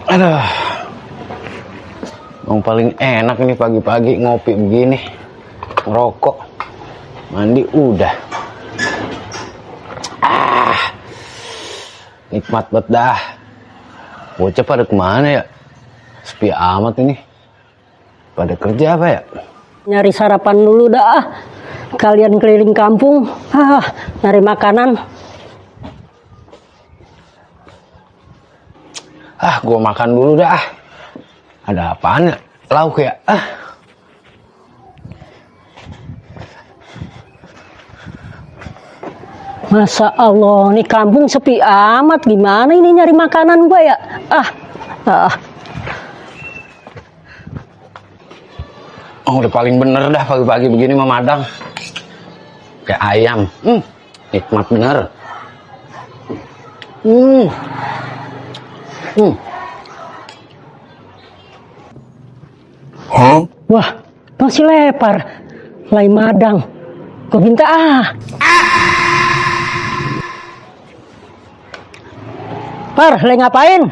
Aduh, yang paling enak ini pagi-pagi ngopi begini, ngerokok, mandi udah. Nikmat banget dah. Bocah pada kemana ya? Sepi amat ini. Pada kerja apa ya? Nyari sarapan dulu dah. Kalian keliling kampung, nyari makanan. Gua makan dulu dah. Ada apaan ya? Lauk ya? Masa Allah, nih kampung sepi amat. Gimana ini nyari makanan gua ya? Udah paling bener dah pagi-pagi begini memadang. Kayak ayam. Nikmat bener. Wah, masih lepar. Lai madang. Gua minta Par, lai ngapain?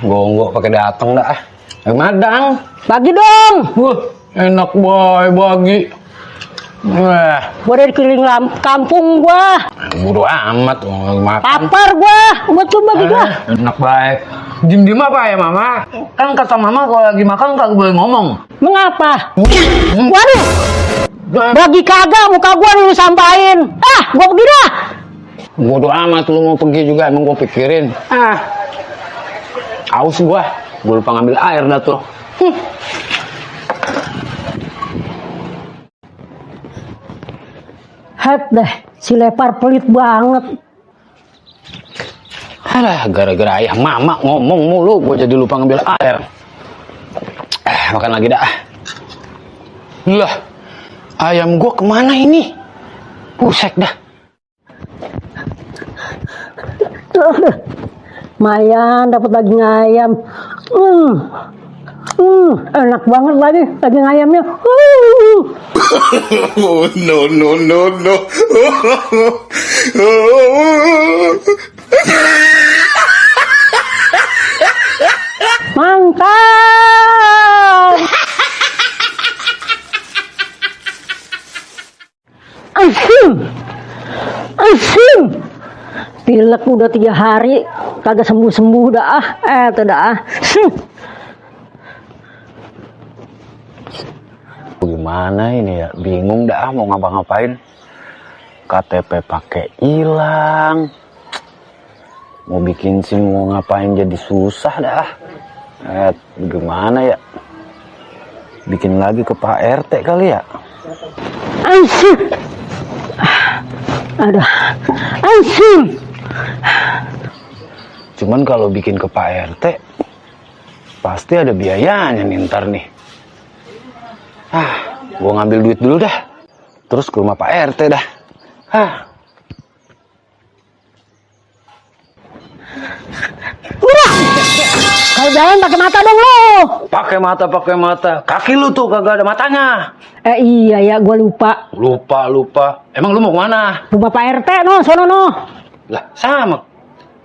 Gonggok pakai dateng dah. Yang madang. Bagi dong. Enak boy bagi. Gua dari keliling kampung gua. Bodo amat makan. Lapar gua. Buat lu bagi gua. Enak baik. Diem apa ya mama? Kan kata mama kalau lagi makan kagak boleh ngomong. Mengapa? Waduh. Bagi kagak, muka gua nih lu sampain. Gua pergi dah. Bodo amat lu mau pergi juga emang gua pikirin. Aus gua lupa ngambil air dah tuh. Het deh, si lepar pelit banget. Gara-gara ayah mama ngomong mulu gua jadi lupa ngambil air. Makan lagi dah. Lah, ayam gua kemana ini? Pusek dah. Mayan dapat daging ayam. Enak banget lagi daging ayamnya. No. Mantap. Asyim. Pilek udah 3 hari kagak sembuh dah. Gimana ini ya? Bingung dah mau ngapa-ngapain. KTP pakai hilang. Mau bikin SIM mau ngapain jadi susah dah. Gimana ya? Bikin lagi ke Pak RT kali ya? Asyim. Cuman kalau bikin ke Pak RT pasti ada biayanya nih ntar nih. Gua ngambil duit dulu dah. Terus ke rumah Pak RT dah. Kalau jalan pakai mata dong lo. Pakai mata. Kaki lu tuh kagak ada matanya. Iya ya, gua lupa. Lupa. Emang lu mau kemana? Rumah Pak RT sono no. Lah, sama.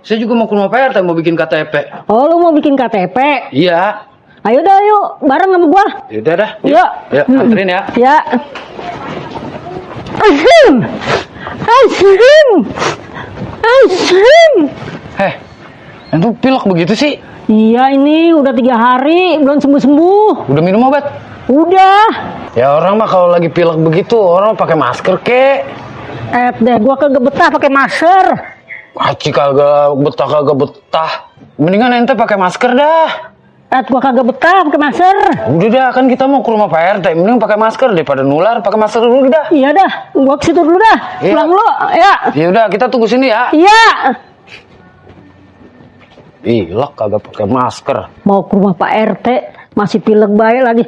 Saya juga mau ke rumah Pak RT mau bikin KTP. Oh, lu mau bikin KTP? Iya. Ayo dah yuk, bareng sama gua. Yaudah dah. Yuk. Anterin ya. Ya. Asyim. Itu pilek begitu sih? Iya, ini udah 3 hari belum sembuh. Udah minum obat? Udah. Ya orang mah kalau lagi pilek begitu orang pakai masker kek. Deh, gua kagak betah pakai masker. Aci kagak betah. Mendingan ente pakai masker dah. Gua kagak betah pakai masker. Udah dah, kan kita mau ke rumah Pak RT, mending pakai masker daripada nular, pakai masker dulu dah. Iya dah, gua ke situ dulu dah. Iya. Pulang dulu, ya. Ya udah, kita tunggu sini ya. Iya. Pilek kagak pakai masker. Mau ke rumah Pak RT, masih pilek baik lagi.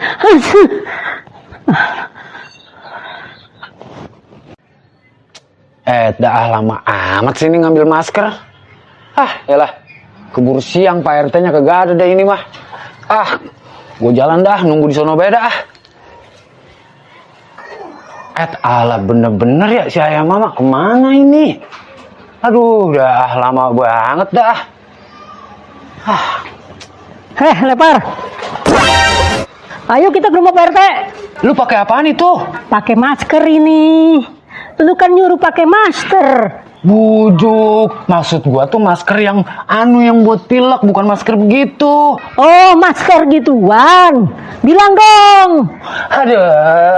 Dah lama amat sini ngambil masker. Yalah, keburu siang Pak RT-nya kagak ada deh ini mah. Gue jalan dah, nunggu di sono beda. Ala bener-bener ya si ayam mama kemana ini? Aduh, udah lama banget dah. Lepar. Ayo kita ke rumah Pak RT. Lu pakai apaan itu? Pakai masker ini. Lu kan nyuruh pakai masker. Bujuk. Maksud gua tuh masker yang yang buat pilek, bukan masker begitu. Oh, masker gituan. Bilang dong. Aduh.